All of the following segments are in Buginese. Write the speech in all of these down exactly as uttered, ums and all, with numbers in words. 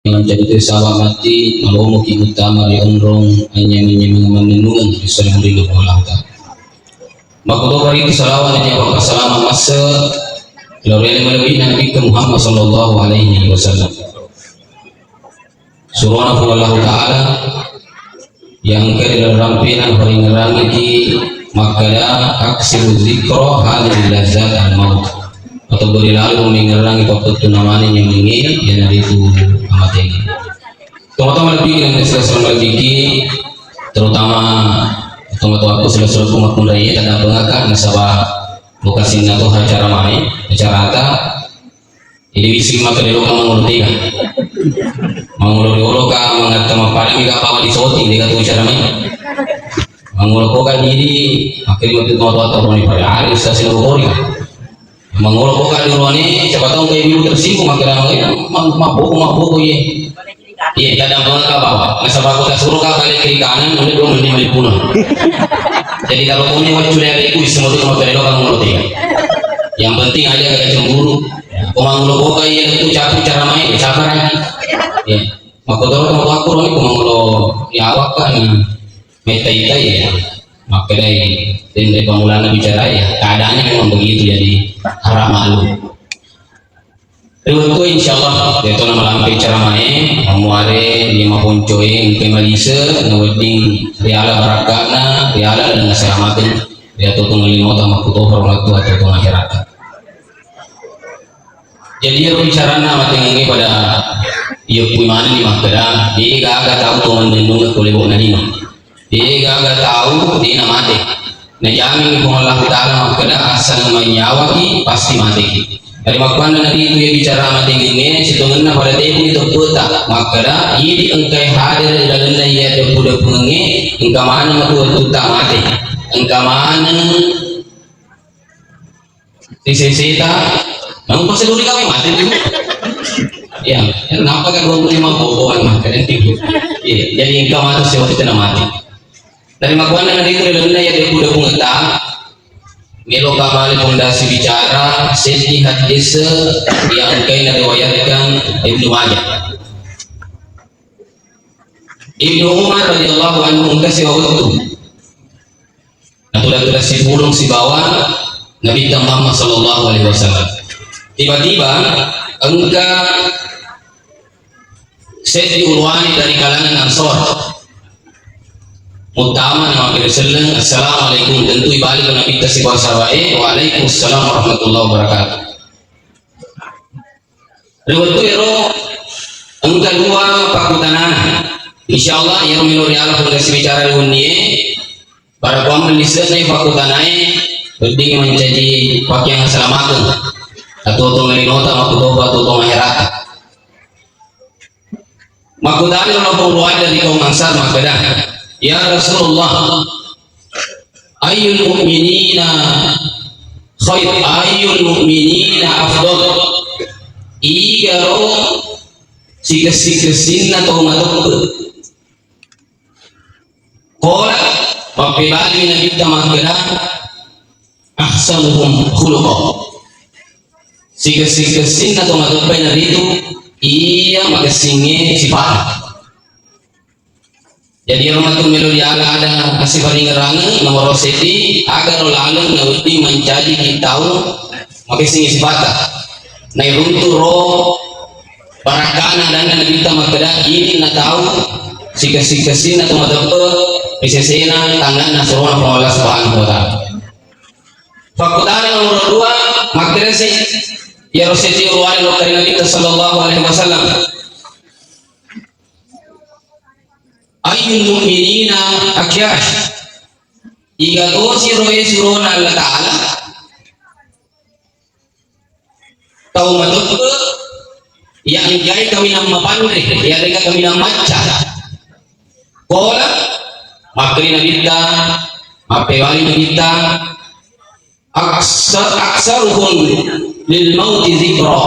Mancaji tu sahabat matti, malomoki utama ri onrong anyameng-nyameng mannennungeng ri saleng ri Puang Allah Ta'ala. Makkutopari salawat nennia pappasalama masse lao ri ale malebbi'na Nabitta Muhammad sallallahu alaihi wasallam. Surona Puang Allah Ta'ala yang engka ri laleng rampena naparingerrangiki makkeda, "Aksiru dzikra hadhil lazzatal maut." Atau beri lalu mengerangi pappettunna maneng nyamengnge, iyanaritu amatengnge. Tomatoa malebbiki dan sila-sila malebbiki, terutama tomatoakku sila-sila ku makkunraiye, taddampengaka nasaba lokasinna to acara mai, acarata. Jadi wisseng makkeda loka mangolo tega. Mangolo-oloka mangatta mappadami ka pawa di shooting, dega tu acara mai. Mangolo koka jadi, akhirnya tu tomatoa to roni pada hari ustaz sila kori. Mangolo koka di ruane, siapa tahu kayak ibu tersinggung, makkeda, "Ma-, maboko, maboko, iye." Iye, kadang pun ka bawa. Nasaba ko tasuro ka balik kiri kanan, mending dua menit malipuno. Jadi kalau punya waccu dari aku, semua itu mau terelok kamu ngerti. Yang penting aja gak cemburu. Ko mangolo koka, iye, aku capek cara main, sabar aja. Iya. Makkutoro tomatoakku roni, ko mangolo ya awak kan. Metta-itai ya, makkedai, denre pamulana bicara ya, keadaannya memang begitu, jadi harap maklum. Ri wettu, insyaallah, deto na malampe caramae, mamuare, lima poncoe, engkai malise, na wedding riala barakka'na, riala dan keselamatan, ri atuo-tuongeng linota makkutoparo, ri atuo-tuongeng akhirata. Jadi, iyaro bicaranna amatengengnge pada iyeppui manenni makkeda, de gaga tau to mannennungeng ko lebo'na lino. De gaga tau de namate. Najaminni Puang Allahu Ta'ala makkeda, "Asal manynyawaki, pasti mateki." Jadi, makkuannanaritu iya bicara amatengengnge, sitongenna pada tepuni teppeta makkeda, idi engkai hadir ri lalenna iya deppu-deppungengnge, engka maneng matu wettutta mate. Engka maneng Ri seseta, naung pas seduri kami mati tu. Ya, kenapa kan dua puluh lima boboan mati kan itu? Iya, jadi engka mati siapa kita mati. Dari makuan dengan itu dalamnya ya debu-debu ngeta. Melo kamali pondasi bicara, sedih hadis yang engkai na riwayatkan Ibnu Majah. Ibnu Umar radhiyallahu anhu engka siwa wettu. Natuda-tuda sipulung sibawa Nabitta Muhammad sallallahu alaihi wasallam. Tiba-tiba engka seddi uluwani dari kalangan Ansor. Muttama na makkeda selleng, "Assalamualaikum." Tentu ibalik Nabitta sibawa sahabae, "Waalaikumsalam warahmatullahi wabarakatuh." Ri wettu ero engka dua pakkutanana. Insyaallah iyaro melo riala pondasi bicara ri wennie, pada kuameng lise'na pakkutanae, wedding mancaji pakeang asalamakeng. Atuo-tuongeng linota makkutopa atuo-tuongeng aherata. Makkutana ro pongruan dari kaum Ansar makkeda, "Ya Rasulullah, ayyul mu'minina khair, ayyul mu'minina afdal?" Igaro sikessi-kessinna tau mateppe? Qala, mappebali Nabitta makkeda, "Ahsanuhum khuluqa." Sikessi-kessinna to mateppai naritu iya makessingnge sipata. Jadi iyaro matu melo diala ada asiparingerangeng nomoro seddi, agaro laleng nawedding mancaji ki tau makessingnge sipata. Nairuntu ro barakkana adanna Nabitta makkeda, "Ini na tau sikessi-kessinna to mateppe ri sesena tanganna surona Puang Allah Subhanahu wa Ta'ala." Fakkutana nomoro dua, makkedasi iyaro seddi uruwane lokka ri Nabitta sallallahu alaihi wasallam, "Ayyul mu'minina akyas?" Iga tosi roe surona Allah Ta'ala tau mateppe iya engkae kaminang mapanre, iya rega kaminang macca. Qala, makkeda Nabitta, mappewali Nabitta, "Aksa-, aksaruhum lil mauti dzikra."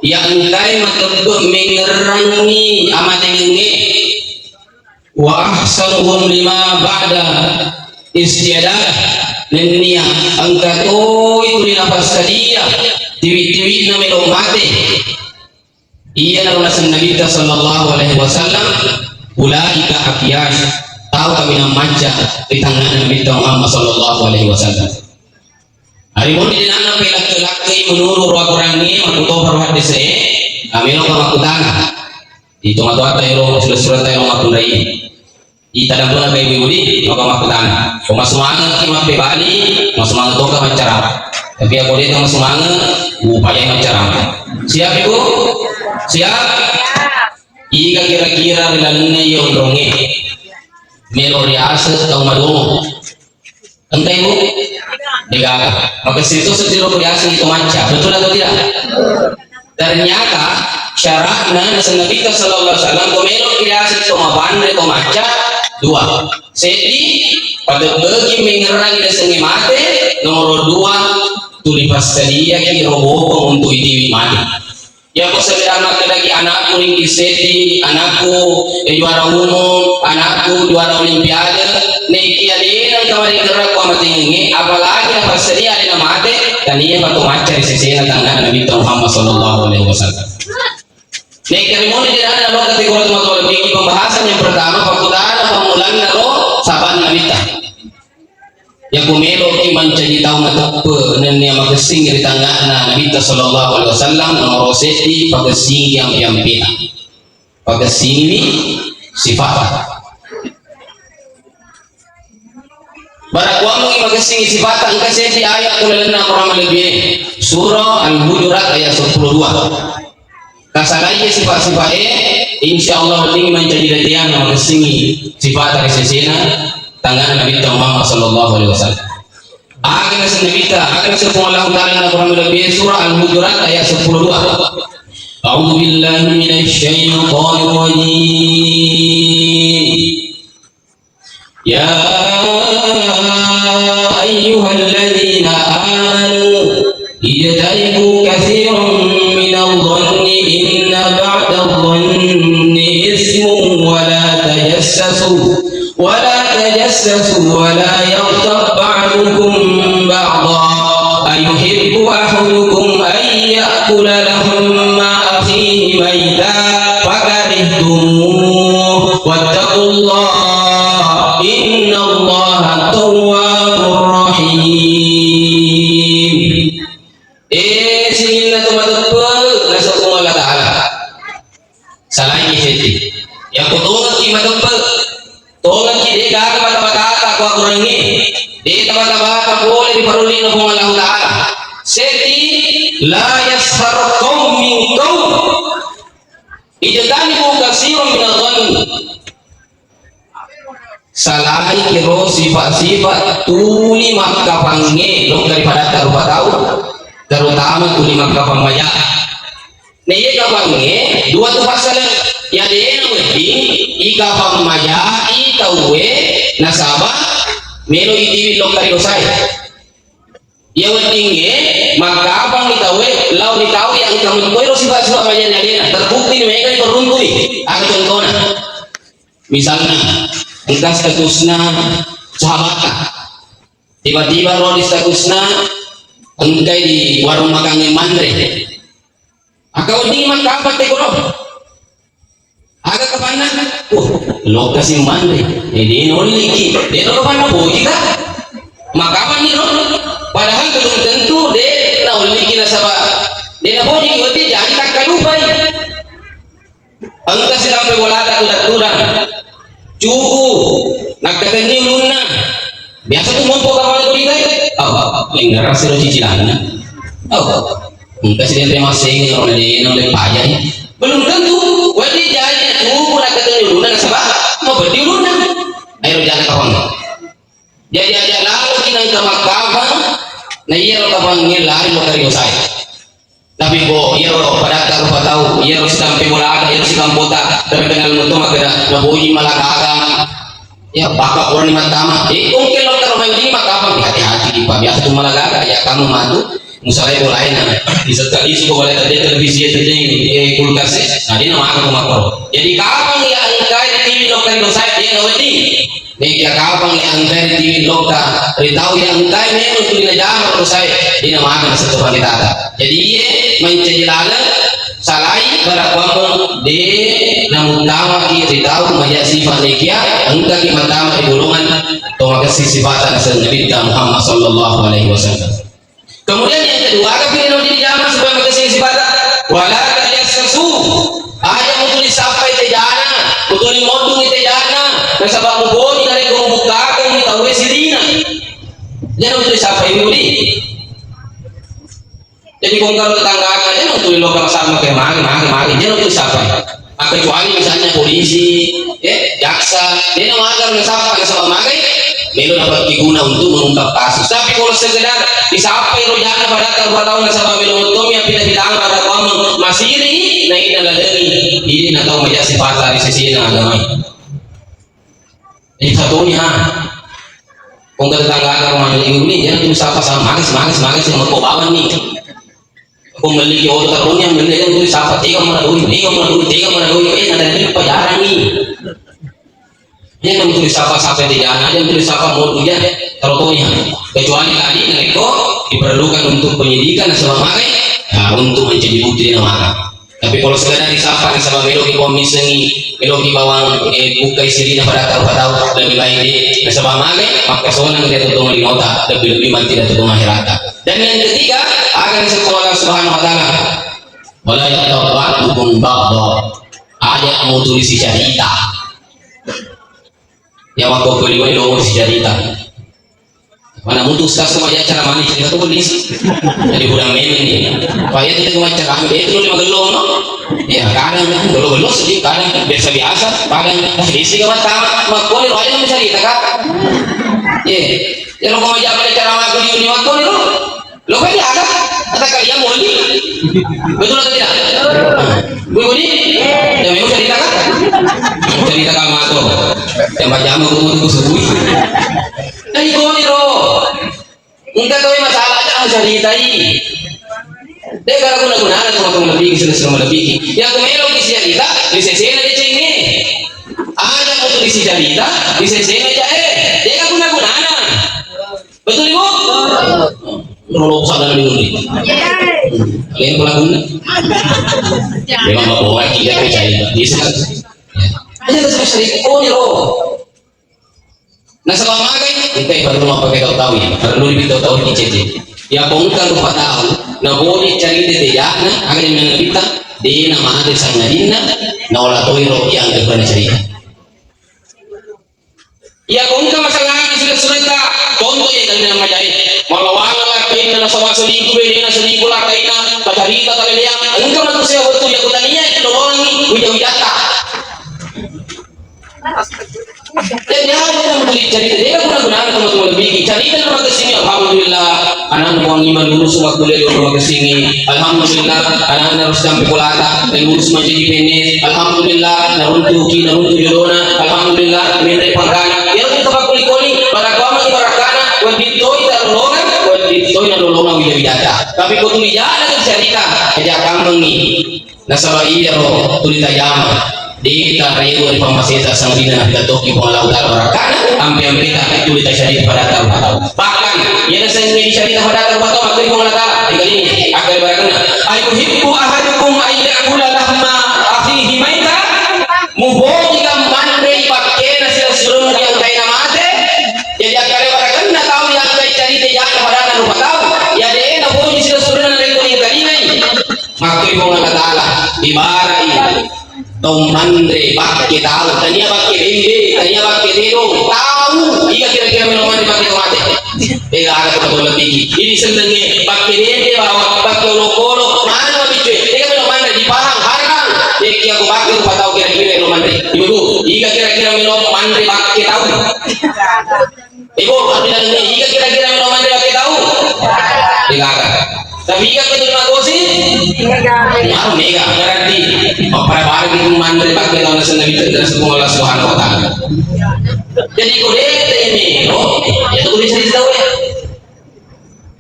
Iya engkae mateppe mengerangi amatengengnge. "Wa ahsanuhum lima ba'da isti'dad." Nennia engka toi tuli napassadia tiwi-tiwinna melo mate. Iyanaro naseng Nabitta sallallahu alaihi wasallam, "Ulaika akyash," tau kaminang macca ri tangngana Nabitta Muhammad sallallahu alaihi wasallam. Ari moni denanna pelakke-lakkei menuru ro Akorangnge, makkutoparo haddese'e, amelo ka makkutana. Itu matoatta ero sura-surata ero makkunrai. Ita dampuna kai Ibu Budi, maka makkutana. Ko masumangekki mappebali, masumangek toka maccarama. Tapi ako de' masumangek, upajai maccarama. Siap, Ibu? Siap? Iga kira-kira ri lalenna iya onrongnge melo riaseng tau madomo? Engka, Ibu? Degaga. Maka situ seddi ro riaseng to macca. Betul atau tidak? Ternyata syaratna naseng Nabitta sallallahu alaihi wasallam, ko melo riaseng to mapanre to macca, dua. Seddi, patebbeki mengngerangi riasengnge mate, nomoro dua, tuli passadiaki ro bokong untuk itiwi mate. Yako sekedar makkedaki anakku ringki seddi, anakku, eh, juara umum, anakku juara olimpiade, nekia de' nengka maringerrakku amatengengnge, apalagi napassadia alena mate, tania pa to macca ri sesena tangngana Nabitta Muhammad sallallahu alaihi wasallam. Nekia rimoni de' nana lo kategori matoa lebih pembahasan yang pertama, pakkutana pammulanna ro sahabat Nabitta. Yako meloki mancaji tau mateppe nennia makessing ri tangngana Nabitta sallallahu alaihi wasallam, nomoro seddi, pakessingi ampe-ampeta. Pakessingi sifata. Bara kuammengi pakessingi sifata, engka seddi ayat ko lalenna Akorang malebbi'e. Surah Al-Hujurat ayat seppulo dua. Kasalaiye sifa-sifae, insya Allah wedding mancaji latihan makessingi sifata ri sesena tangngana Nabitta Muhammad sallallahu alaihi wasallam. Aga naseng Nabitta, aga naseng Puang Allahu Ta'ala na Quran lebbi surah Al-Hujurat ayat seppulo dua. A'udzu billahi minasy syaithanir rajim. يا أيها الذين آمنوا اجتنبوا كثيرا من الظن إن بعض الظن إثم ولا تجسسوا ولا تجسسوا ولا يغتب بعضكم بعضا أيحب أحدكم أن يأكل لحم أخيه ميتا فكرهتموه واتقوا الله إن الله تواب رحيم. Eh, sininna tu mateppe naseng Puang Allah Ta'ala. Salai seddi. Yako tongengki mateppe, tongengki de' gaga bata-batata ko Akorangnge. De' tabata-bata pole ri parelluinna Puang Allah Ta'ala. Seddi, la yaskhar qaumun min qaum. Ijtanibu katsiran minadh-dhann. Salai kiro sifa-sifa tuli makkapangnge lokka ri padatta rupa tau, terutama tuli makkapang maja. Na iye kapangnge dua tu pasala, ya de'na wedding ikapang majai tauwe nasaba melo itiwi lokka ri dosae. Iya weddingnge makkapangngi tauwe lao ri tau iya engka mettoiro sifa-sifa majanna alena, terbukti ni mega diperuntu'i. Aga contona? Misalna, engka statusna sahabatta. Tiba-tiba ro di statusna engkai di warung makangnge manre. Aga wedding makkapang te koro? Aga kapanna? Wah, lokka si manre. Eh, de' naolliki. De' na kapanna bojika. Makkapanni ro? Padahal belum tentu de' naolliki nasaba de' nabojiki, wedding jadi takkalupai. Engka sitampe bolata tudang-tudang. Cuku, nakkatenni ulunna. Biasa tu mompo kapang tu ditai. Oh, lengngerang siro cicilanna. Oh, engka si tempe massenge ro na de' na le pajai. Belum tentu. Wedding jaji cuku nakkatenni ulunna nasaba mapeddi ulunna. Ayo jana kapang. Jadi aja laloki nengka makkapang, na iyaro kapangnge lari lokka ri dosae. Tapi ko iyaro padatta rupa tau, iyaro sitampe bolata, iyaro sitampota, terkenal metto makkeda napoji malagaga. Ya, baka purani mattama. Eh, ongke lokka ro mai wedding makkapang, hati-hati, Pak. Biasa tu malagaga, ya kamu matu. Musalai bolaena, disettali suko bolae tadi televisi e tadi, eh, kulkas e, nah, de' na maga ko makkoro. Jadi kapang iya engkai ri tiwi lokka ri dosae, de' na wedding. Nekia kapang iya engkai ri tiwi lokka ri tau iya engkai memang tuli najama dosae, de' na maga nasetto panritata. Jadi iye mancaji laleng Salai barakuammeng de namuttama ki ri tau maja sifat nekia, engka ki matama ri golongan to makessing sifat naseng Nabitta Muhammad sallallahu alaihi wasallam. Kemudian yang kedua, aga pile nawedding dijama supaya makessing sifat? Wala tajassasu. Aja mutuli sappai tejana, mutuli moddungi tejana, nasaba muboni narekko mubukkakeng tauwe sirina. Jangan mutuli sappai mudi. Jadi kongkaro tetangga aja mutuli lokal sama kayak mari, mari, mari. Jangan mutuli sappai. Kecuali misalnya polisi, eh, jaksa, dia nama agar nasapa, nasaba magai, melo dapat diguna untuk mengungkap kasus. Tapi kalau sekedar disapa ero jana pada tahu, pada tahu nasaba melo motomi yang pindah-pindah pada kamu masiri, naik dalam demi ini na tau maja sifat dari sisi agama. Ini satunya, kongkaro tetangga agar mana ini, jangan mutuli sappai sama, magas, magas, magas yang mau bawa nih. Ko melli ki oto, tapi yang melli yang tulis apa? Tega mana doi, tega mana doi, tega mana doi. Eh, ada yang pajarangi. Dia yang tulis apa, siapa yang tidak ada, yang tulis apa mau dia taruh tonya. Kecuali tadi mereka diperlukan untuk penyidikan dan sebagainya, ya, untuk menjadi bukti dan mana. Tapi kalau sekedar disapa dan sebab melo ki pemisengi, melo ki bawang, eh, bukai sirina pada tahu, pada tahu lebih baik di sebab magai, maka sonang dia tutung di nota, lebih-lebih mati dia tutung akhirat. Dan yang ketiga, akan sekolah Subhanahu wa Ta'ala. Wala yaghtab ba'dukum ba'dha. Aja mutuli sicarita. Ya, waktu kelima itu mutuli sicarita. Mana mutu ustaz sama aja cara mani cerita tuh polisi. Jadi kurang memang nih. Pak ya kita cuma cara ambil itu lima gelong no. Ya kadang gelong-gelong sedih, kadang biasa-biasa, kadang isi gak tamat. Makanya aja nggak bisa cerita kak. Iya. Ya lo mau aja pada cara aku di uni waktu itu. Lo kan dia ada, kata kalian mau ini. Betul atau tidak? Bu Budi? Ya memang cerita kan? Cerita kamu tuh. Yang baca mau tunggu tunggu sebui. Nah, itu nih, Ro. Engka tau masalah aja, anu, caritai. De' gaga guna-gunana tu matu malebbi'i, sena-sena malebbi'i. Iya ku melo ki sicarita, risesena deceng e. Aja' mutu risicarita, risesena jae. De' gaga guna-gunana. Betul, Ibu? Rolo sadar dulu nih. Lain pelakunya. Memang bapak orang tidak percaya. Bisa. Aja' terus cerita, oh, nih, oh. Nasaba magai, engkai parellu mappake tau-tau iya, parellu ripi tau-tau ricece. Iya ko engka rupa tau, naboni carita teja'na, aga yang mengerita, de' namate sangadinna, naola toi ro iya engka rupa carita. Iya ko engka masalahna sure-sureta, contoh iya tadi nama jari. Malawang lakkainna nasaba selingkuh benena, selingkuh lakkainna, pacarita taleleang, engka manusia wettu iya kutania, nolongangi wija-wijatta. Jadi, ya, ya, ya, cerita dia, aku nak guna, aku nak lebih. Cerita nama kesini, alhamdulillah, anak buang iman lulus waktu dia di rumah kesini. Alhamdulillah, anak harus sampai kulata, dan lulus menjadi P N S. Alhamdulillah, naruntuki, naruntu jodona. Alhamdulillah, menre pangkana. Ya, kita pakuli-kuli, para kuama, para kana, waditoi, tarolongan, waditoi, narolongan, wija-wijata. Tapi kau tulis jalan cerita, aja kamu nih. Nasaba iyaro tuli tajama, de' tarewe ri pammaseta sangadinna napita tokki Puang Allahu Ta'ala barakkana, ampe-ampeta tuli tasyarita pada tau-tau. Bahkan, iyana sengnge disyarita pada tau-tau, makkeda Puang Allah Ta'ala, ri kalinga, akkeda barakkana, "Ayuhibbu ahadukum an ya'kula lahma akhihi maita?" Mubojiga manre bakkena silessureng yang kaina mate? Jadi, akkeda barakkana tau yang kai carita jana pada rupa tau, ya de' naboji silessureng narekko ri kalingai. Makkeda Puang Allah Ta'ala, ibarai tau manre bakke tau, tania bakke bembe, tania bakke tedong, tau, iga kira-kira melo manre bakke tau mate? Ega aga tu tau lebih. Ini senengnge bakke bembe bawa bakke olokolo, mana mabiccu? Ega melo manre dipahang, harang. Dekki aku bakke rupa tau kira-kira melo manre. Ibu, iga kira-kira melo manre bakke tau? Ibu, tapi tadi iga kira-kira melo manre bakke tau? Iga aga. Tapi iga betul magosi? Mega. Baru mega, berarti. Apa baru itu manre bakke tau naseng Nabi, naseng Allah Subhanahu wa Ta'ala. Jadi, kode ini, oh, ya, itu bisa ditahu ya.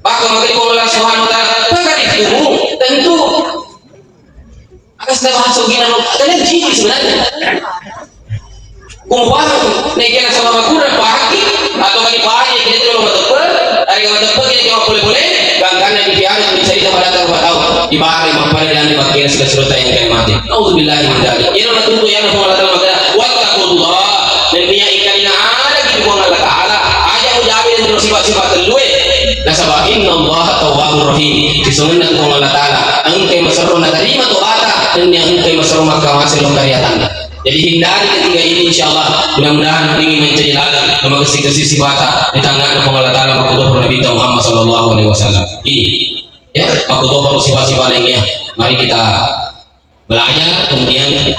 Bahkan maka Allah Subhanahu wa Ta'ala, maka itu tentu Aga sita bahasa gina lo, kalian jijik sebenarnya. Kumpang, naik kena sama makura, pahaki, atau kali pahaki, kita tuh lo betul, ada Teppeki ke mappole-pole, gangkanna dipiara dicarita pada tau, tau. Ibarat mappada dianre bakkena sila-silata yang kai mati. Nauzubillahi min dzalik. Iyaro natutu iyaro Puang Allah Taala makkeda, "Wattaqullah." Nennia engkani naadaki Puang Allah Taala. Aja mujabi dan terus sifat-sifat tellue. Nasaba innallaha tawwabur rahim. Sesungguhnya Puang Allah Taala engkai maserro natarima tobata, nennia engkai maserro makkamase lo kariatanna. Jadi hindari ketiga ini, insyaallah. Mudah-mudahan ini menjadi ladang, makessing-kessing sifata di tanganna Puang Allah Taala, makkutohoro Nabi Muhammad sallallahu alaihi wasallam. Ini, ya, makkutohoro sifat-sifat lainnya. Mari kita belajar, kemudian,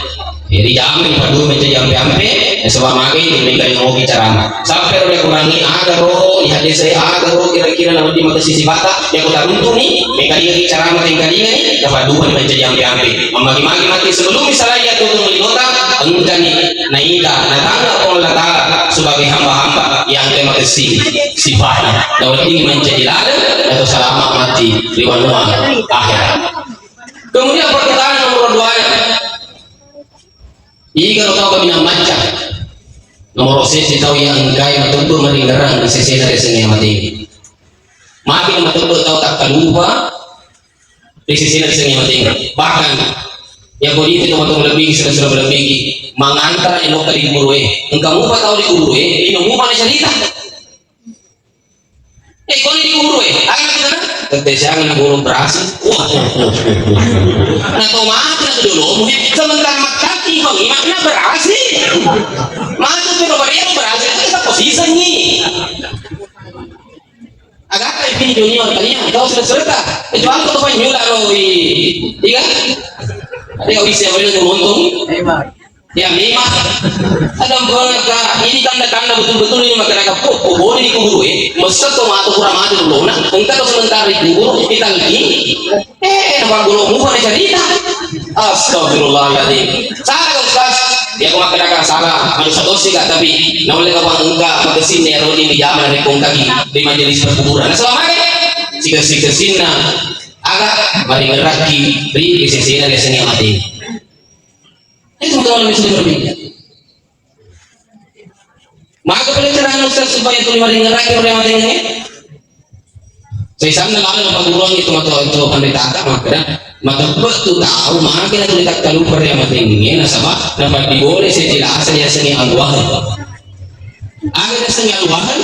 ya, dijamai, perlu menjadi ampe-ampe, ya, sebab magai, ini mega yang mau bicara. Sampai udah kurangi, ada roh, ya, desa, ada roh, kira-kira nama di makessing sifata, ya, aku tak runtuh nih, mega dia bicara, mega dia nih, dapat dua menjadi ampe-ampe. Magi-magi mati sebelum misalnya tutung melingota, engkani naita, natanggap Puang Allah Taala sebagai hamba-hamba yang engkai makessing sifatna. Nawedding menjadi ladang atau selamat mati di wanua akhirat. Kemudian pertanyaan nomor dua, iga tau kaminang macca. Nomor sesi tau yang engkai matebbe maringerang di sesena riasengnge mate. Magi matebbe tau takkalupa, di sisi na seni matengnga. Bahkan, ya, ko ditu tomatoa malebbi, sila-sila malebbi, mangantara elo ka di guru e. Engka mupa tau di guru e, ino mupa na cerita. Eh, ko di guru e, ayo kita na. Tette siang na guru berhasil. Wah. Na to mati na tu dulu, muhe sementara makkaki bang, imakna berhasil. Mati tu berhasil, kita posisi ni. Agatta ipini junior tania, tau sere-sereta. Kecuali ko to panyula ro i, iya. Ada yang bisa boleh nonton. Ya, memang. Ada banget, Kak. Ini tanda-tanda betul-betul ini makan agak pok, pok boleh dikubur, eh. Masa to matu kurang mati dulu, nah. Engka to sementara dikubur, kita lagi. Eh, apa guru muka ni cerita? Astagfirullahaladzim. Salah, Ustaz. Ya, aku makan agak salah. Manusia dosa, Kak, tapi. Nah, oleh kapan engka, maka sini ya, rodi di zaman, di kaki, di majelis perkuburan. Nah, selama ini, siksa-siksa sinna, agak, mari ngeraki, ri, di sisi, di sini mati. Itu betul, bisa berbeda. Maka pole carana, Ustaz, supaya tuli maringerraki pada matengngé? Saisanna laleng mapagguruang itu matu, itu pendeta, makkeda, matebbe tu tau magi na tuli takkalupa pada matengngé, nasaba napaddibolé séddi lasa yasengnge alwaheng. Aga yasengnge alwaheng?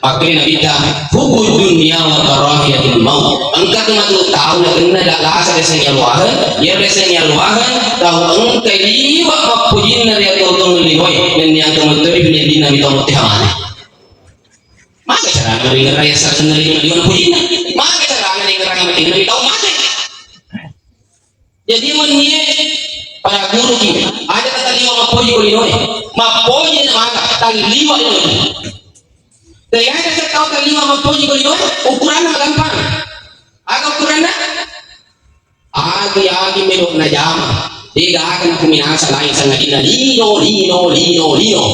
Makkeda Nabitta, hubbud dunya wa karahiyatul maut. Engka tu matu tau nakenna da lasa yasengnge alwaheng, iyaro yasengnge alwaheng, tau engka liwa mappojinna ri atuo-tuongeng linoé, nennia engka metto ri penyedinna mi tau matti hamana. Maka carana ringerrang yasengnge lino, lino pojinna? Maka carana ringerrang matinna mi tau mate? Jadi wennie para guru ki, aja taliwa mappoji ko linoé. Mappoji na maka taliwa linoé. Tega tau taliwa mappoji ko linoé, ukuranna gampang. Aga ukuranna? Agi-agi melo najama. Tega aga nakuminasa lain sangadinna lino, lino, lino, lino.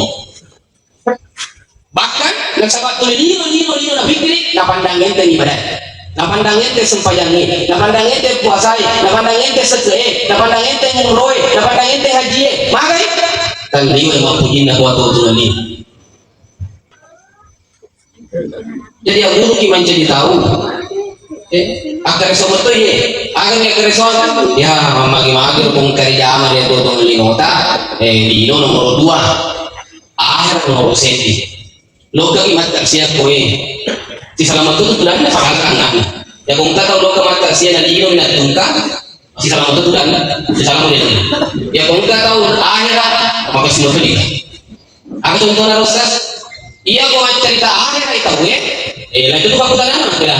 Bahkan nasaba tuli lino, lino, lino napikkiri, napandang enteng ibadae, napandang enteng sempajangnge, napandang enteng puasae, napandang enteng sekke'e, napandang enteng umroe, napandang enteng hajjie. Magai? Taliwa mappojinna ko atuo-tuongeng lino. Jadi agguruki mancaji tau. Eh, akkareso metto ye. Aga mi akkareso? Ya, mammagi-magi ko engka rijama ri atuo-tuongeng linota. Eh, lino nomoro dua. Ahera nomoro seddi. Lokkaki mattaksiat koe. Sisalama tu tudanna, sisalama tu tudanna. Ya, ko engka tau lokka mattaksiat na lino na tungka, sisalama tu tudanna, sisalama tu tudanna. Ya, ko engka tau ahera, maka sino tu. Aga contona ro, Ustaz? Iya ko maccarita ahera i tauwe. Eh, lanjut tu pakkutana, kira.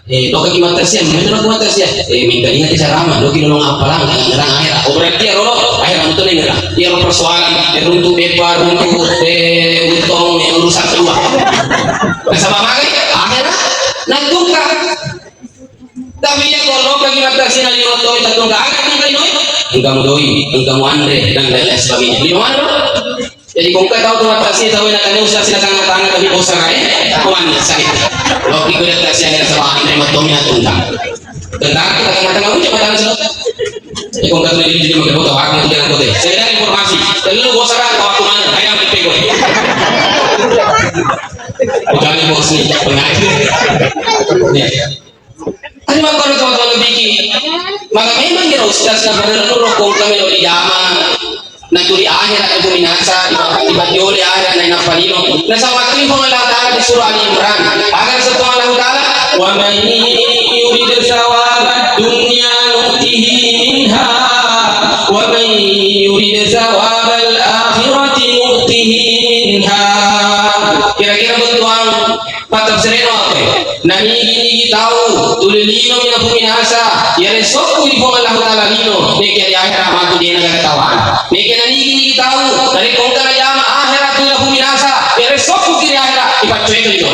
Eh, lokkaki mattaksiat, magi tu lokkaki mattaksiat? Eh, mingka ingat ceramah, loki nolong appalang, ngerang ahera. Oh, berarti ya, Roro, ahera betul nih ngerang. Iya, Roro, persoalan, eh, runtu beppa, runtu, eh, untong, eh, urusan kedua. Nasaba magai, ahera, natungka. Tapi iya ko lokkaki mattaksiat, lino toi, tatungka, aga tungka lino? Engka mudoi, engka muanre, dan lain-lain sebagainya. Lino mana? Jadi, ko engka tau tu mattaksiat, tau na kani usah sila tanga-tanga, tapi bosa kae, kuanna sakit. Loki ko mattaksiat, nasaba anre metto mi natungka. Tentara kita tengah-tengah, ucap tentara sila. Jadi, ko engka tu jadi, jadi makai foto, aku tu jangan foto. Sekedar informasi, telu bosa kan, waktu mana, ayam di pego. Kecuali bos nih, pengaji. Nih. Tadi makkoro teman-teman lebih ki. Maka memang kira ustaz na pada dulu rokok kami lo di jama. Natuli akhirat itu minasa, dibagi oleh akhirat na inappa lino. Nasaba makkuni Puang Allah Ta'ala di surah Ali Imran. Agar setelah Allah Ta'ala, "Wa man yurid thawabad dunya nu'tihi minha, wa man yurid thawabal akhirati nu'tihi minha." Kira-kira bentuang Pattafsirena apa? Nanigi-nigi tau tuli lino mina puminasa, yare sokku di Puang Allahu Ta'ala lino, nekia di akhirat matu dena gaga tawana. Nekia nanigi-nigi tau, dari kongka najama akhirat tuli puminasa, yare sokku kiri akhirat, ipaccoe ke lino.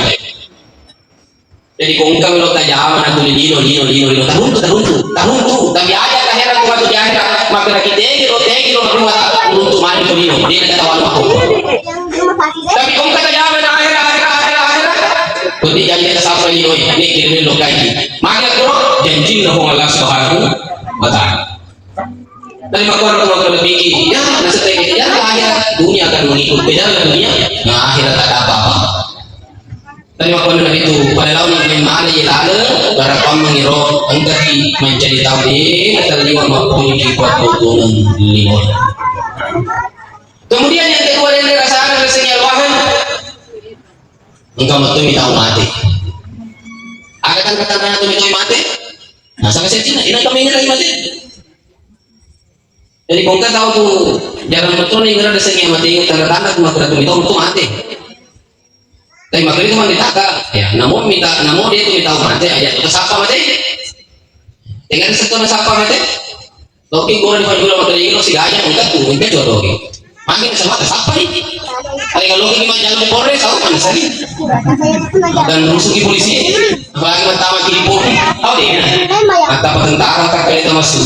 Jadi kongka melo tajama na tuli lino, lino, lino, lino, taruntu, taruntu, taruntu, tapi aja akhirat tu matu di akhirat, maka lagi tegi lo, tegi lo, rumah tak, runtu mani ke lino, dena gaga tawana mako. Tapi kongka tajama na akhirat, akhirat, akhirat, akhirat. Kodi jadi kita sapa ini, oi? Ini kirim lo kaji. Maka kuro janjinna Puang Allah Subhanahu wa Ta'ala. Dari makkoro tu makkoro biki, ya, nasete ya, akhirat dunia kan mengikut beda dunia, nah, akhirat tak ada apa-apa. Dari makkoro Nabi itu pada lawan yang mana ya lale, barang pamang iro, engkaki mencari tahu deh, kata lima maupun di kuat botongan lima. Kemudian yang kedua, yang dirasa ada rasanya luahan. Engka metto mi tau mate. Aga tanda-tanda tu mi tau mate? Nah, sama saya Cina, ina kami ngira mate. Jadi kongka tau tu jarang betul nih ngira ada sengi mate, tanda-tanda tu mate tu mi tau tu mate. Tapi makanya itu mandi taka, ya, namun minta, namun dia tu mi tau mate aja, tu siapa mate? Dengan satu siapa mate? Loki gua di Panjula mate, ini lo si gajah, engka tu, engka jodoh. Makin sama siapa nih? Ada kalau lagi mah jangan di Polres, tahu mana sih? Dan rusuk di polisi, apalagi pertama kiri pun, tahu deh. Mata tentara tak kali itu masuk,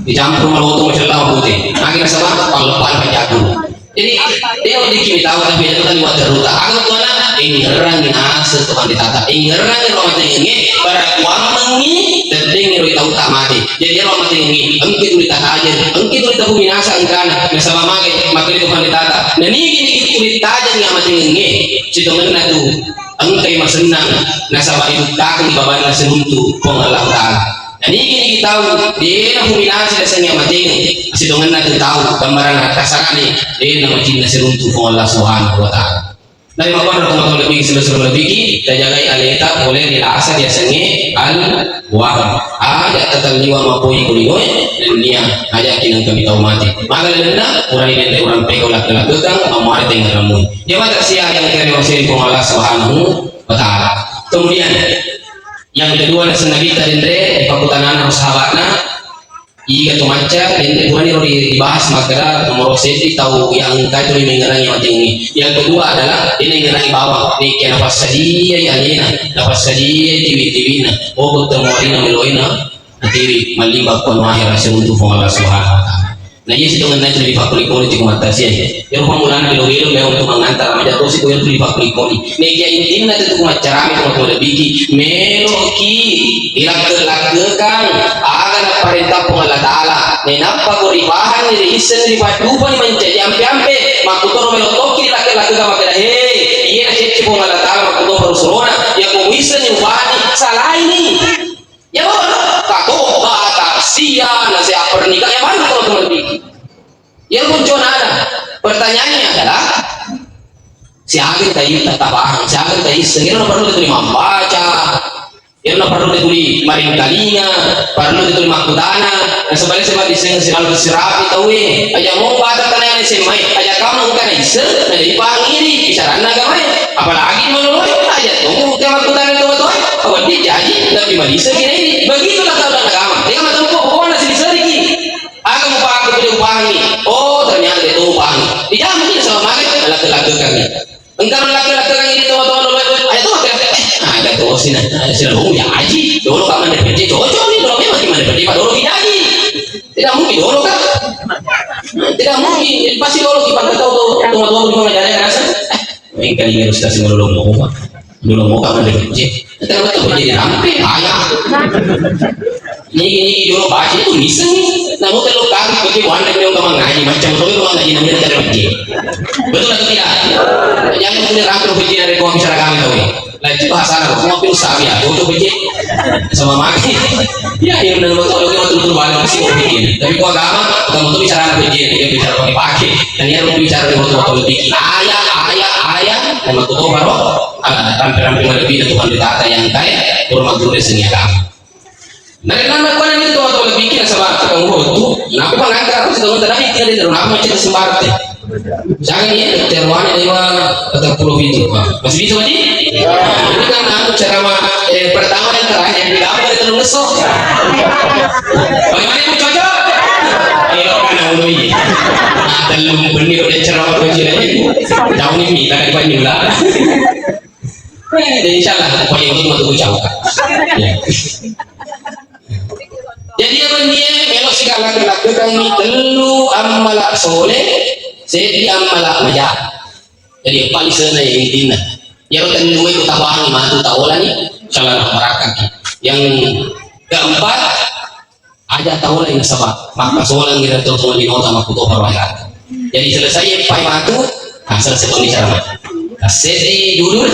dicampur sama loto macam tahu putih. Makin sama, kalau lepas pajaku. Jadi, dia udah dikit tahu, tapi itu kan buat darurat. Aku tuh anak, ini ngerang, ini asa, tuh kan ditata. Ini ngerang, ini rumah tengah, ini, para kuamangi, dan dia ngerui tahu tak mati. Jadi, iyaro amatengengnge, engka tuli tatajeng, engka tuli tapuminasa engkana, nasaba mage, makkeda Puang Tata. Nanigi-nigi tuli tajeng amatengengnge, sitongenna tu engkai masennang, nasaba ibuttakengngi babanna siruntu Puang Allah Ta'ala. Nanigi-nigi tau de napuminasa yasengnge amatengeng, sitongenna tu tau gambaranna kasarani de namacinna siruntu Puang Allah Subhanahu wa Ta'ala. Nari makkoro tau-tau lebbi, silo-silo lebbi, tajagai aleta pole ri asa riasengnge al-wahm. Aja tatalliwa mapoi ko linoe, nennia aja kinengkami tau mate. Maga lalenna, purani dende urang peko lakke-lakkekang, ammuare tengngerang mui. Jamaah takziah yang kere wasiri Puang Allah Subhanahu wa Ta'ala. Kemudian, yang kedua, nasenna Nabitta denre, dipakkutanana sahabatna, Iga to macca, ente purani ro di-, dibahas makkeda nomoro seddi tau yang engka tu rimengngerangi amatengnge. Yang kedua adalah, de naingerangi bawang, nekia napassadiai alena, napassadiai tiwi-tiwina, oh, temu arina meloina, natiwi, mallimbang ko anu ahera siruntu Puang Allah Subhanahu wa Ta'ala. Nah, iya sitongenna itu dipakkuli-kuli tu mata sia. Iyaro pammulana melo-melo mewa untuk mangantara maja tosi ko iyaro tu dipakkuli-kuli. Nekia intinna tu maccarami tu matu lebbiki. Meloki ilakke-lakkekang aga naparenta Puang Allah Ta'ala. Nainappa ko ripahanni, riissenni, ripaddupani mancaji ampe-ampe. Makkutoro melo tokki dilakke-lakkekang makkeda, "He, iyena cecce Puang Allah Ta'ala makkutoro parusurona. Yako muissenni upahanni, salaini." Ya, katoba, taksia, nasihat pernikahan, ya, mana kalau teman lebih? Ya, kunconana. Pertanyaannya adalah, siaga kita itu tak paham, siaga kita iseng, itu perlu kita membaca, itu perlu kita tuli maring talinga, perlu kita tuli makkutana, dan sebalik sebab iseng selalu diserapi tahu, eh, aja mau baca tanah yang S M A, aja kamu bukan iseng, nah, jadi paham ini, bicara agama, apalagi di mana, aja tunggu, kayak makkutana itu betul, apa dia jadi, tapi maniseng kira ini, begitulah kalau agama, dia mah tunggu, pokoknya sih diseriki. Aga mupahangi, pede upahangi. Oh, ternyata de to upahangi. Tidak mungkin sama mage, lakke-lakke kami. Engka lakke-lakke kami di tua-tua dulu, ayo tuh, eh, ada tuh sini, sini, oh, ya, haji. Dulu kamu ada kerja, cocok nih, dulu memang gimana kerja, Pak, dulu kita haji. Tidak mungkin, dulu kan. Tidak mungkin, pasti dulu kita tahu tuh, tua-tua dulu ngajarin rasa. Engka ni ustaz sing lolo mopa. Lolo mopa kan de becce. Ternyata becce dirampe, ayah. Niki, niki dulu baca itu bisa nih. Namun kalau kami becce bukan yang kamu ngaji, macam tu kamu ngaji namanya terus becce. Betul atau tidak? Jangan kemudian rapi pejina dari gua bicara kami tau. Lah itu bahasa Arab, semua pun sabi ya, bodoh pejin. Sama maki. Ya, yang udah betul, betul, betul, betul, masih mau pejin. Tapi gua agama, kamu tuh bicara pejin, dia bicara pakai pakai. Dan dia mau bicara di betul, betul, lebih. Ayah, ayah, ayah, sama tuh baru. Ah, rampe-rampe lebih itu kan ditata yang kayak, kurang guru seni agama. Narekko nakkuana itu tau-tau lebih kira sebab tukang foto, nappa mangangka aku si tau tadi tidak ada, nappa macet sembarang teh. Jangan ya, terwana dewa petang puluh itu, Pak. Masih bisa, Pak? Ini kan aku ceramah, eh, pertama dan terakhir di dalam dari telung leso. Bagaimana, Ibu, cocok? Iya, kan, aku ini. Nah, telung benih udah ceramah kecil aja, Ibu. Tahun ini, tak ada panjang lah. Eh, insya Allah, pokoknya itu mah tunggu jauh. Ya. Jadi, apa dia melo segala kelakukan ini tellu ammala soleh, seddi ammala maja. Jadi, apa lisannya intinya? Ya, kan dua itu tabangi matu taola nih, salah masyarakat. Yang keempat, aja tau lain nasaba makkasolang ira tau tau lino ta makkuto paro akhirat. Jadi selesai eppai matu, nah, selesai toni ceramah. Nah, seddi dulu.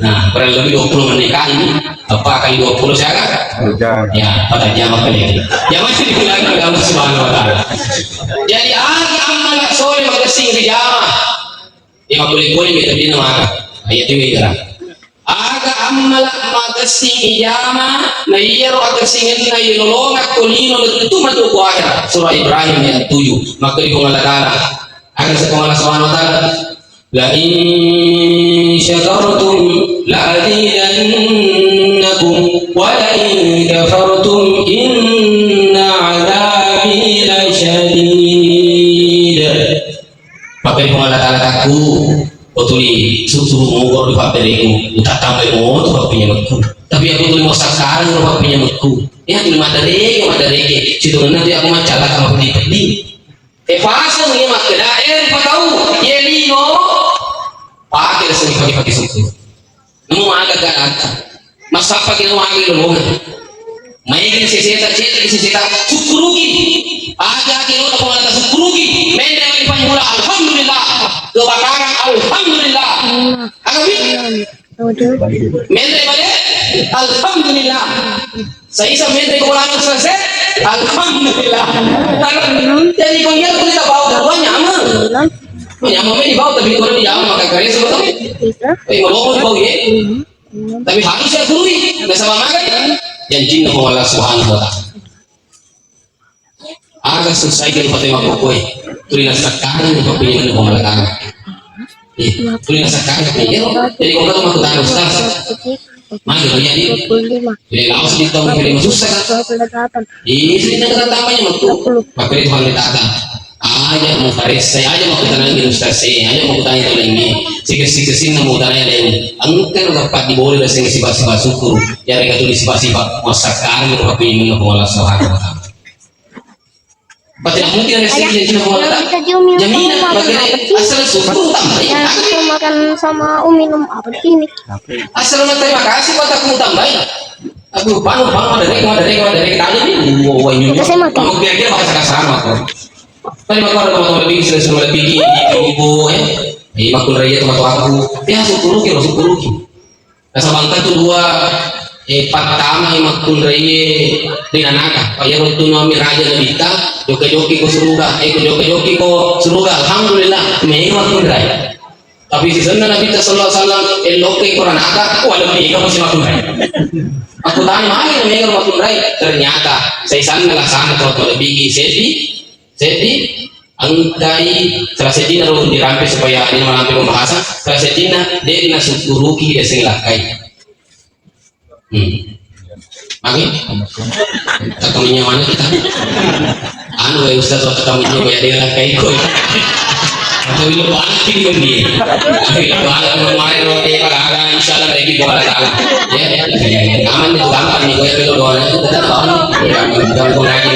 Nah, kurang lebih dua puluh menit kali ini. Apa kali dua puluh siaga? Dua jam. Ya, pada jam apa ini? Jam apa ini? Bilang kepada Allah Subhanahu wa Ta'ala. Jadi, aga ammala soleh magessing rijama. Iya, makkuling-kuling, tapi nama aga? Ayat ini, kan? Aga ammala magessing ijama, na iyaro agessingenna ilolongakko lino lettu matu ko akhirat. Surah Ibrahim ayat tujuh. Makkeda Puang Allah Ta'ala. Aga seko Allah Subhanahu wa Ta'ala. La in syakartum la azidannakum wa la in kafartum inna azabi lasyadid. Makkeda Puang Allah Ta'ala takku, ko tuli susu mukor di pappereku, utattambai moto pappenyamekku. Tapi aku tuli mau sakkarang di pappenyamekku. Ya, tuli madareke, madareke. Situ nanti aku macalak sama pedih-pedih. Eh, pasang ni makkeda, eh, patau, ye lino. Pakai resmi pakai-pakai suku. Namo aga galatta. Massappa kiro aga ilolongeng. Maegani seseta, cedde seseta, sukkuruki. Aga kiro na pamata sukkuruki. Mende wali pammula, alhamdulillah. Kebakaran, alhamdulillah. Aga wi? Mende bale, alhamdulillah. Saisa mende ko lama selesai, alhamdulillah. Jadi ko iya ko kita bawa ke rumah nyaman. Nyaman, mende bawa tapi ko di jalan maka kare sebetulnya. Eh, mau bawa ye. Tapi harus ya gurui, nasaba magai. Janjinna Puang Allah Subhanahu wa Ta'ala. Aga selesai ke pate makkokkoe. Tuli nasakkarang pappenyamekku Puang Allah Ta'ala. Eh, tuli nasakkarang. Iya, jadi ko kata makkutana Ustaz. Magi banyak ni. Jadi laos di tahun kiri susah kan? Iya, sini kata tambahnya makkokkoe. Pappenyamekku Puang Allah Ta'ala. Aja muparessai, aja makkutanai ustaz e, aja makkutanai tau laingnge. Sikessi-kessinna mutanai laingnge. Engka ro kapang diboleh daseng sipa-sipa syukur. Yarega tuli sipa-sipa massakkarang ro pappenyamekna Puang Allah Subhanahu wa Ta'ala. Pasti mungkin ada sih jadi Puang Allah Ta'ala. Jaminan pakai asal syukur tambai. Yang makan sama um minum apa di sini? Asal terima kasih pada aku tambai. Aku panu panu ada rek ada rek ada rek tadi nih. Wah, wah, ini. Kita saya makan. Kamu kira-kira bakal sama kok. Tadi maka ada teman-teman lebih, sudah semua lebih di, di, di, ibu, eh. Eh, makkunraiye tomatoakku. Ya, sukkuruki, sukkuruki. Nasaba engka tu dua, eh, pattama makkunraiye ri nanaka. Paya rottu nami raja nabitta, jokka-jokki ko suruga. Eh, ko jokka-jokki ko suruga. Alhamdulillah, mega makkunrai. Tapi sisenna Nabitta sallallahu alaihi wasallam, elokki ko ranaka, wah, lebbi ega pasti makkunrai. Aku tanya, magi mega makkunrai? Ternyata, saisanna lasana to, to lebbi seddi, Seddi, engkai salah seddinna ro dirampe supaya dena malampe pembahasan, salah seddinna de' nasukkuruki diaseng lakkai. Hmm. Magi? Ketemu nyawana kita. Anu, eh, Ustaz, waktu kamu nyoba ya, dia lakkai koi. Atau ini banget ini dia. Ini banget kemarin, eh, pada ada, insya Allah, lagi buat Allah Ta'ala. Ya, ya, ya, ya. Aman itu, gampang nih, gue itu doanya itu tetap tahu. Gampang, gampang lagi.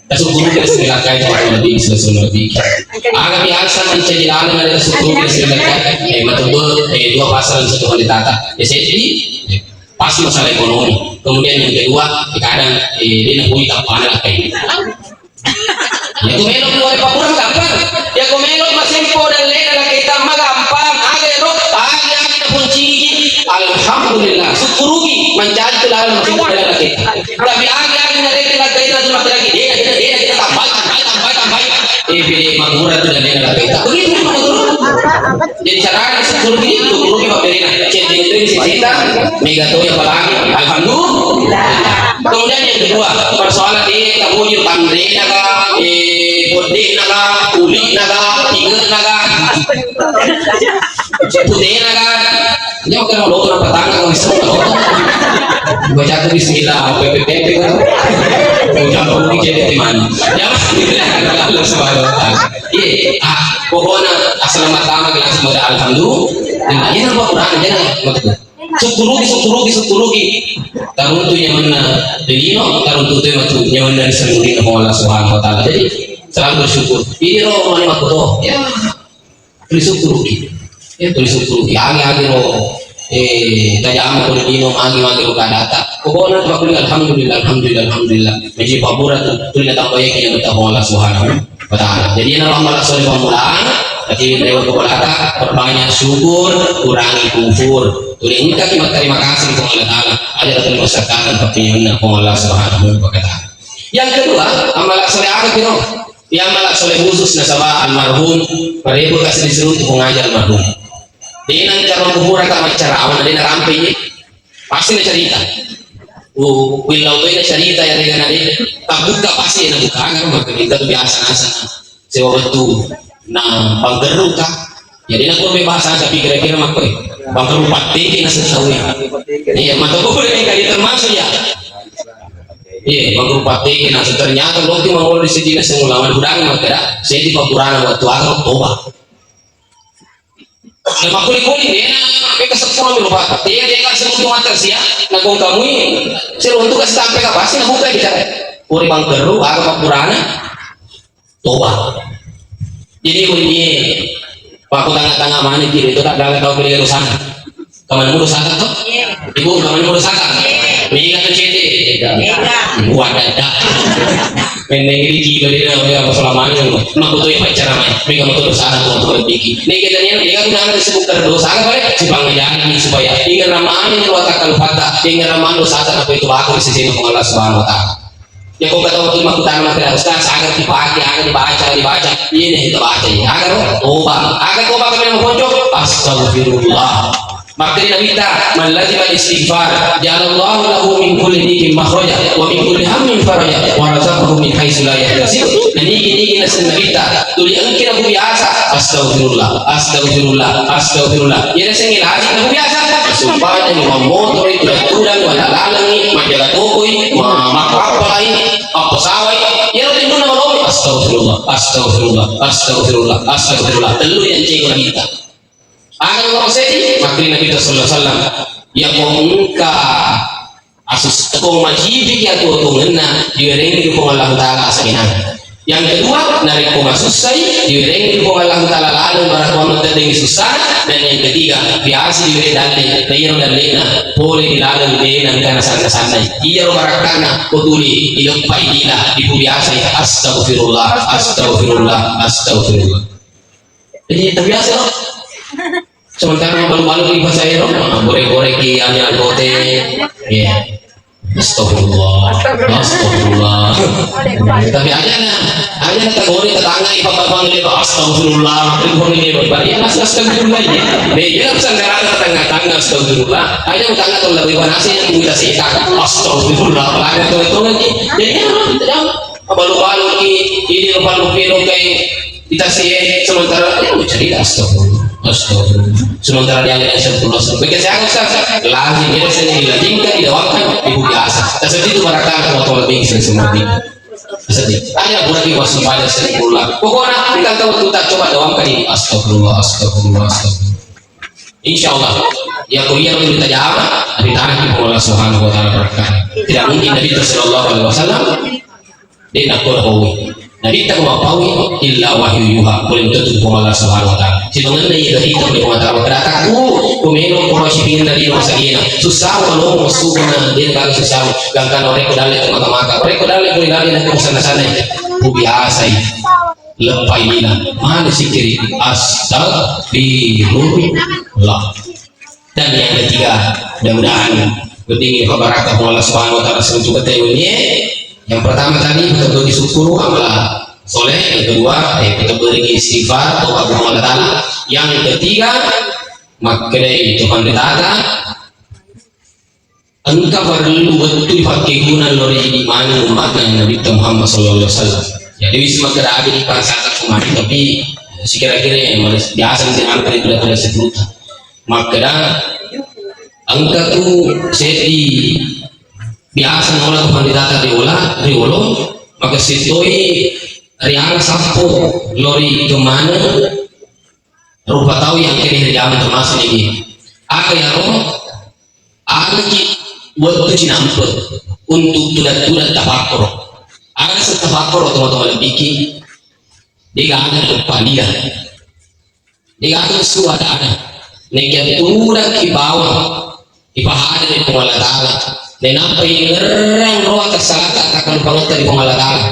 Tasukkuruki diaseng lakkai, Nabi sallallahu alaihi wasallam. Aga biasa mancaji laleng ada tasukkuruki diaseng lakkai. Eh, matebbe, eh, dua pasal yang satu kali tata. Ya, seddi, eh, pas masalah ekonomi. Kemudian yang kedua, eh, kadang, eh, dia nak bui tak pandang lakkai. Ya, itu melo keluar papura gampang. Alhamdulillah, syukuruki mancaji tu laleng masih dalam kita. Tapi agi-agi na rete lagi kita tu lagi dia kita dia kita tambai tambai tambai tambai. Eh, pede magura tu dan dia lagi kita. Begitu kan, betul? Jadi caranya syukuruki, syukuruki Pak Berina. Cek itu isi cerita, mega tu ya apalagi. Alhamdulillah. Kemudian yang kedua, persoalan di kamu tanrena ka, eh, podena ka, kulina ka, tigena ka, putena ka. Nyo kan lo kena petang ka, wis. Baca tu bismillah, pepe pepe kan. Ucap dulu jadi teman. Ya, Allah Subhanahu wa Ta'ala. Iya, ah, pokoknya asal pertama langsung baca alhamdulillah. Nah, ini apa Quran aja nih, maksudnya. Syukuruki, syukuruki, syukuruki. Taruntu nyamanna lino, taruntu tu matu nyamanna ri sangurina Allah Subhanahu wa Ta'ala. Jadi selalu bersyukur. Ini roh mani makoto. Ya, tuli syukuruki. Ya, tuli syukuruki. Agi-agi ro, eh, tajama ko lino, agi-agi ro kadata. Pokoknya tu aku alhamdulillah, alhamdulillah, alhamdulillah. Maji pabura tu, tuli natambayaki yang bertemu Allah Subhanahu wa Ta'ala. Jadi, iyana amala soleh pammulang, tapi lewat kepalata, perbanyak syukur, kurangi kufur. Tuli engkaki matterima kasih ri Puang Allah Ta'ala, aja' tuli massakkakan pappinyunna Puang Allah Subhanahu wa Ta'ala. Yang kedua, amala soleh aga kiro? Iya amala soleh khusus nasaba almarhum, parebu kasi disuruh tu pengajar almarhum. Dia nang karo kuburan tak macam rawan, dia nang rampe. Pasti na cerita. Uh, willau tu na cerita ya dengan ade. Tak buka pasti na buka kan, maka kita tu biasa nasa. Sewa betul. Nah, bangkeru kah? Jadi nak kau bahasa tapi kira-kira makoi. Bangkeru pati na setahu ya. Iya, mata kau boleh kali termasuk ya. Iya, bangkeru pati na ternyata lo tu mangol di sini na semula manudangi maka dah. Saya di papuran waktu aku toba. Namakkuli-kuli, dena, mega seppulo mi rupa. Dena, dena, sebelum tumater sia, nagong kamui, seruntu kasi tampe ka pasti nabuka bicara. Puri bangkeru, aga pappurana, toba. Jadi, undi, pakku tanga-tanga mana kiri itu, tak gagal tahu kiri sana. Kaman mulu sana tuh? Ibu, kaman mulu sana? Mega tu cete. Mega. Buat dada. Menneng riki, badena, mega apa selamanya, mah. Makkuto ya pacara mai. Mega motor sana tuh, motor biki. Nih, kita nih, mega guna ada sebut terdosa, apa ya? Supaya jangan, supaya ingat ramai, keluar takal fata. Ingat ramai dosa, apa itu aku di sisi Allah Subhanahu wa Ta'ala. Ya, kok kata waktu makkutana maka Ustaz, agar dipake, agar dibaca, dibaca. Ini kita baca ini. Agar toba, agar toba kami yang pojok. Astagfirullah. Makanya Nabi ta, "Man lazima istighfar, ja'alallahu lahu min kulli dhiqin makhraja, wa min kulli hammin faraja, wa razaqahu min haitsu la yahtasib." Nah, nigi-nigi naseng Nabi ta, tuli engkina ku biasa, astagfirullah, astagfirullah, astagfirullah. Iya naseng ilaji ku biasa, sumpah ni mammotori, tudang-tudang, wala lalengi, majaga tokoi, ma-, makkappai, mappasawai. Iya tinunna malomi, astagfirullah, astagfirullah, astagfirullah, astagfirullah. Tellu yang cego Nabi ta. Aga lo seddi, makkeda Nabi sallallahu alaihi wasallam, yako engka asus-, ko majibiki atuo-tuongenna, diwerengi Puang Allahu Ta'ala asenna. Yang kedua, narekko masussai, diwerengi Puang Allahu Ta'ala laleng barakkuamma teddengi sussa, dan yang ketiga, biasa diwereng dalle, na iyaro dallena pole ri laleng de nengka nasanna-sannai. Iyaro barakkana, ko tuli ileppai dina, dipubiasai, astagfirullah, astagfirullah, astagfirullah. Jadi, terbiasa, no? Sementara mabalu-balu di bahasa ero, goreng-goreng ki, anu, kote. Iya. Astagfirullah. Astagfirullah. Tapi aja na, aja na tagori tetangga, ipa-, ipa-, panggil dia, astagfirullah. Ipa-, panggil dia, ipa-, ya, mas-, astagfirullah, ya. Dia, dia bisa ngerasa tetangga-tetangga, astagfirullah. Aja tetangga tuh lebih panas, ya, kita sih, astagfirullah. Apalagi tuh, itu lagi. Jadi, ya, kita jangan. Mabalu-balu ki, ini lupa-lupa kai, kita sih, sementara, ya, mau cerita, astagfirullah, astagfirullah. Sementara dia ada astagfirullah, astagfirullah. Bikin saya, Ustaz, lazim, kita sendiri, lazim, kan tidak wakil, ibu biasa. Kita sedih itu, mereka akan mau tolong, bikin seperti itu. Sedih. Ada yang kurang, ibu, astagfirullah. Pokoknya, kita tahu, kita coba doang, kan ini, astagfirullah, astagfirullah, astagfirullah. Insya Allah, ya, kuliah itu tajama, di tanah di Allah Subhanahu wa Ta'ala berkah. Tidak mungkin Nabi sallallahu alaihi wasallam, dia nak kau tahu. Nabi tak mau tahu, illa wahyu yuha, boleh tutup Allah Subhanahu wa Ta'ala. Sebenarnya itu dari itu Allah Ta'ala. Kada takut, kumeno, kau masih pingin dari rumah sakit. Susah, kalau masuk, dia tak susah. Gangkan orang kau dalam mata-mata. Orang kau dalam, kau dalam, kau sana-sana. Ku biasa. Leppai lina, mani sikiri, astagfirullah. Dan yang ketiga, Mudah-mudahan wedding ini barakah Allah Subhanahu wa Ta'ala sesuatu kata ini. Yang pertama tadi, betul-betul disyukuru amal soleh. Yang kedua, eh, betul-betul istighfar, tobat kepada Allah Ta'ala. Yang ketiga, makkedai Tuhan ditata, engka parellu wettu ipakkeguna lao ri idi maneng ummatna Nabitta Muhammad sallallahu alaihi wasallam. Jadi wis makkeda agi di pansata kemarin, tapi sekira-kira ya, biasa nanti angka itu dah sepuluh. Makkeda engka tu seddi biasa naola tu panditata riola, riolo, maka sittoi riala sappo lao ri kemaneng rupa tau yang kini ri jalan termasuk ini. Aga yaro, aga ki wettu cinampe untuk tudat-tudat tafakkoro. Aga se tafakkoro teman-teman lebih ki, dia aga depan dia. Degaga su ada-ada. Nekia tudakki bawang ipahada ri Puang Allah Ta'ala. Nainappa ingerrang roa tassalata, takkalupangetta ri Puang Allah Ta'ala.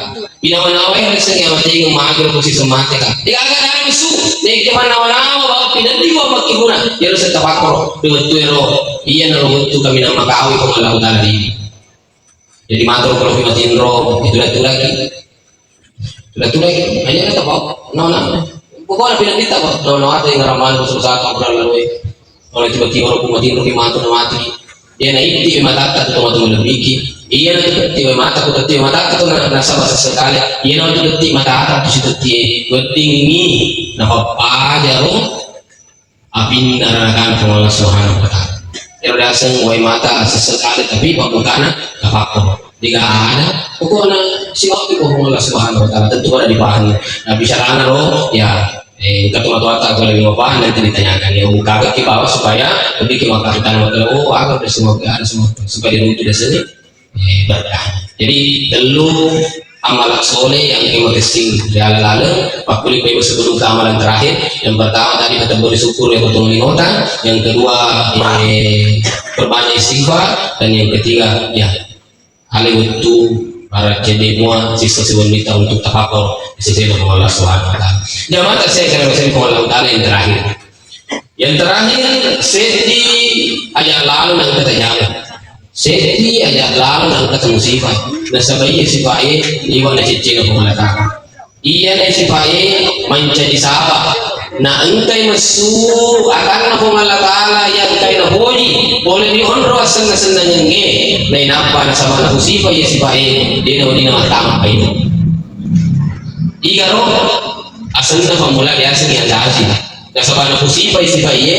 Inawa-nawai reseng iya matengeng magero ko siseng mateka. Degaga dana su. Nekia manawa-nawa bawang pineddi wa makkibuna. Iyaro setta pakkoro. Ri wettu ero. Iyanaro wettu kaminang makawi Puang Allah Ta'ala di. Jadi matur kalau ki matinro, itu dah turaki. Dah turaki, hanya kata apa? No, no. Pokoknya pineddi ta kok. No, no, ada yang ramai, susah, tak pernah lalu. Oleh tiba-tiba aku matinro ki matu na mati. Iya na itti matatta tu teman-teman lebih ki. Iya na tiba-tiba mata ku tiba matatta tu na, nasaba sesekali. Iya na tiba-tiba matatta tu si tetti. Wedding ni na pappaja ro. Apinna ranakana Puang Allah Subhanahu wa Ta'ala. Ero daseng wae mata sessekali tapi pabbukana tapakko. Diga ada, pokokna siwaktu ko Puang Allah Subhanahu wa Ta'ala, tentu ada dipahami. Nah, bicarana ro, ya, eh, ketua-tua tak boleh mau paham, nanti ditanyakan. Ya, buka ki bawah supaya lebih ke waktu kita, oh, ada semua, ada semua, supaya dia itu dasengnya. Eh, berkah. Jadi, tellu amala soleh yang engka makessing ri ala laleng, pakkuli paimeng sebelum ke amalan terakhir. Yang pertama tadi, patebberi syukur ya, tolong linota. Yang kedua, eh, perbanyak istighfar. Dan yang ketiga, ya, ale wettu para cede mua sisa sebenita untuk tapakko sesena Allah Subhanahu wa Ta'ala. Jamaah saya kira Allah Ta'ala yang terakhir. Yang terakhir, seddi aja lalo nang kata jama. Seddi aja lalo nang kata musibah. Nasaba iya sifae iwa na cecena Puang Allah Ta'ala. Iya na sifae mancaji saba. Na engkai messu akanna Puang Allah Ta'ala yang engkai na poji. Boleh dionro asenna-sennangengnge. Nainappa nasaba na musibah iya sifae. Dena wadina matama paina. Igaro asenna pamula biasa ni ajaji. Nasaba napusipai sifa iye,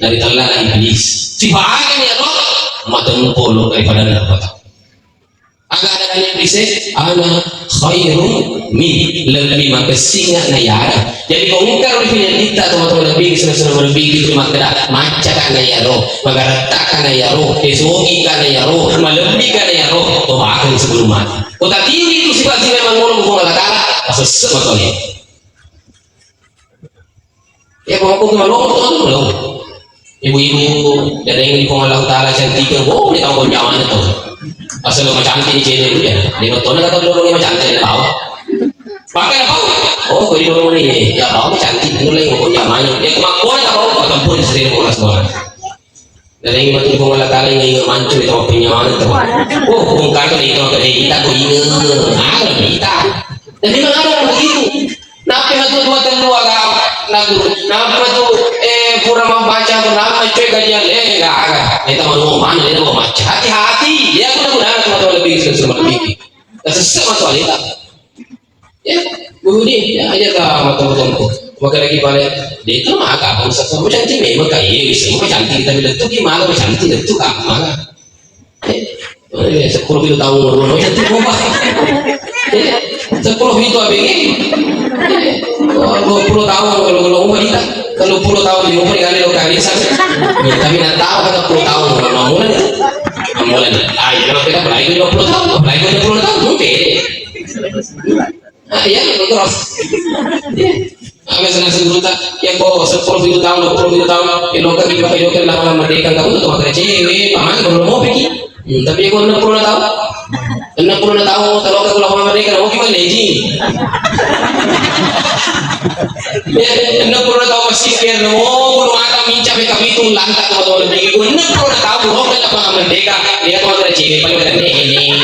naritellana Iblis. Sifa aga ni ero? Matempo lo daripada neraka. Aga ada ni Iblis, ana khairum min, lebih makessinga na yara. Jadi ko engka ro ri pinennitta atau atau lebih, sena-sena lebih gitu, makkeda macca ka na yaro, magaratta ka na yaro, esogi ka na yaro, malebbi ka na yaro, to bahkan sebelum mati. Ko tatiwi itu sifat-sifat yang mengurung Puang Allah Ta'ala, asesse matoni. Ya, pokokku malompo to, malompo. Ibu-ibu, daddeng di Puang Allah Ta'ala cantik, oh, ini tahu kau nyaman itu. Asal lo cantik di sini, ya. Di betul kata dulu, lo cantik, dia tahu. Pakai apa? Oh, kau di dulu ni, ya, tahu cantik, dulu yang kau nyaman. Ya, kemampuan tak tahu, kau tempur di sini, Puang Allah Subhanahu. Dan yang betul Puang Allah Ta'ala yang ingat mancur itu, apa nyaman itu. Oh, bongkar tu, itu, itu, itu, aku ingat. Ah, kita. Jadi, memang ada orang begitu. Nappa tu dua tellu agama, nagu, nappa tu, eh, pura mambaca, nappa cuy kajian, eh, enggak ada. Itu mau mana, itu mau baca. Hati-hati, ya, aku udah mudahan sama tuan lebih, sama lebih. Kesesat sama tuan itu. Ya, Budi, ya, aja tak sama tuan-tuan. Maka lagi balik, dia itu mah agak bangsa, kamu cantik memang kayak, bisa, kamu cantik, tapi itu gimana, kamu cantik, itu gimana? Eh, seppulo pitu taung, oh, cantik, oh, Pak. Eh, seppulo pitu abis ini. Eh, oh, dua puluh tahun kalau, kalau umur kita, kalau puluh tahun di umur kali lo kali satu. Ya, tapi nak tahu kata puluh tahun, kalau mau mulai, mau mulai. Ah, iya, kalau kita mulai dua puluh tahun, mulai dua puluh tahun, mungkin. Ah, iya, terus. Iya. Aga senang seguru ta, ya, ko seppulo pitu taung, dua puluh pitu taung, ya, lo kan, ya, lo kan, lama-lama deka, kamu tuh, tuh, cewek, paman, kalau mau pergi. Hmm, tapi ko enneng puluh taung, enneng puluh taung, talo ke kula merdeka, mau gimana ji? Ya, enneng puluh taung masih kira, mau bulu mata minca beka pitu, lantak ke botol lebih. Ko enneng puluh taung, mau ke lapangan merdeka, dia tuh ada cewek paling keren ini.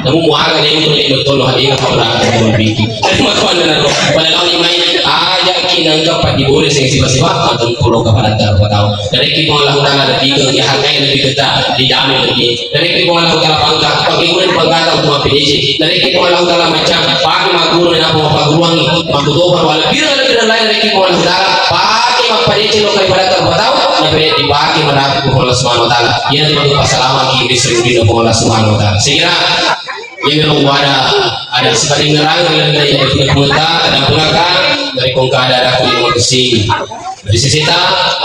Namun muaga dia untuk dia betul, hadiah apa berangkat mau bikin. Pada lawan yang lain, aja kita nggak padi boleh sih sifat-sifat atau pulau kepala tahu tahu. Dari kita Allah Taala lebih ke harga yang lebih kita di dalam lebih. Narekko Puang Allahu Ta'ala pangka, pake guna di pangkata untuk mapedece. Narekko Puang Allahu Ta'ala macang, pake magguru, nainappa mapagguruangngi, makkutoparo, wala pira-pira lain narekko Puang Allahu Ta'ala, pake mappadece lo kalipada tau, napede dipake maraku Puang Allah Subhanahu wa Ta'ala. Iya tu matu pasalamaki ri seluruh dunia Puang Allah Subhanahu wa Ta'ala. Saya kira, iya memang ada, ada separingerang dari, dari, dari punya pengeta, ada pengeka, dari kongka ada, ada kulit makasih. Ri seseta,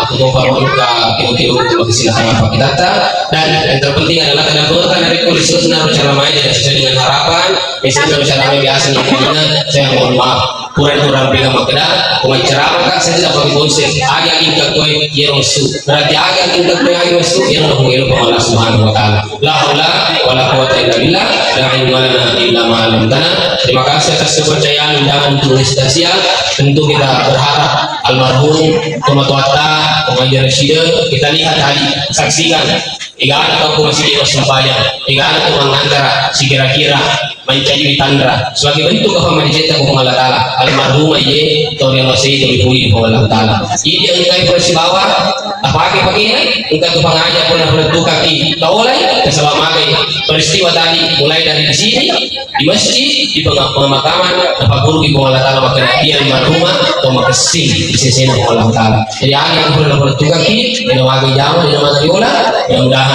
aku mau parokka kiro-kiro untuk makkasilakan apa kita ta. Dan yang terpenting adalah kadang berkah dari kulit sunnah rencana main tidak sesuai dengan harapan. Misalnya rencana main biasa nih, karena saya mohon maaf. Kurang-kurang bilang makkeda, aku mau ceramah kak, saya tidak pakai konsep. Agak ingkat kue, kiro su. Berarti agak ingkat kue, kiro su, yang aku elu Allah Subhanahu wa Ta'ala. La haula wala quwwata illa billah, la ilma lana illa ma 'allamtana. Terima kasih atas kepercayaan undangan untuk Ustaz Sia. Tentu kita berharap almarhum tomatoatta, Tomajja Rasyida, kita lihat tadi, saksikan. Egana tau ko masigi massempajang, egana tau mangantara, sikira-kira mancaji witanra. Sebagai bentuk apa madecetta ko Puang Allah Ta'ala. Almarhum iye tau riamasei tau ripuli Puang Allah Ta'ala. Jadi engkai pura sibawa, tapake-pakena, engka tu pangaja pura napalettukaki taolai, nasaba magai peristiwa tadi mulai dari di sini, di masjid, di pengap-, pemakaman, napagguruki Puang Allah Ta'ala makkeda, iya almarhumah, tau makessing di sesena Puang Allah Ta'ala. Jadi aga yang pura napalettukaki, dena magai jama, dena magai yola, mudah-mudahan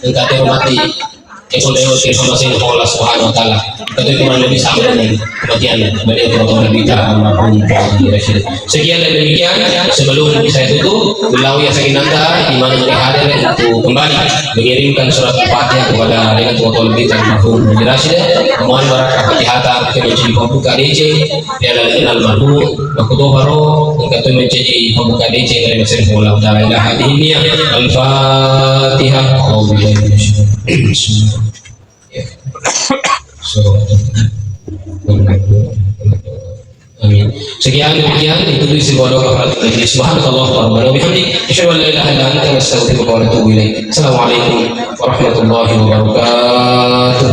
engka terhormati. Eko lewat ke sama saya Allah Subhanahu wa Ta'ala. Kata kurang lebih sama dengan kematian beliau, kalau kita almarhum Pak Haji Rashid. Sekian dan demikian, sebelum saya tutup, beliau yang saya nanti di mana yang hadir untuk kembali mengirimkan surat Al-Fatihah kepada dengan total kita almarhum Haji Rashid. Mohon barakah Fatihah kita menjadi pembuka D C, piala almarhum, waktu itu baru, engka tu menjadi pembuka D C dari Mesir Pulau Utara. Ila hadhihi niyah. Al-Fatihah. A'udzu billahi minasyaitonir rajim. Bismillah. Amin. Sekian demikian, itu isi bodoh kafaratul majlis. Subhanakallahumma rabbana wa bihamdik, asyhadu an la ilaha illa anta, astaghfiruka wa atubu ilaik. Assalamualaikum warahmatullahi wabarakatuh.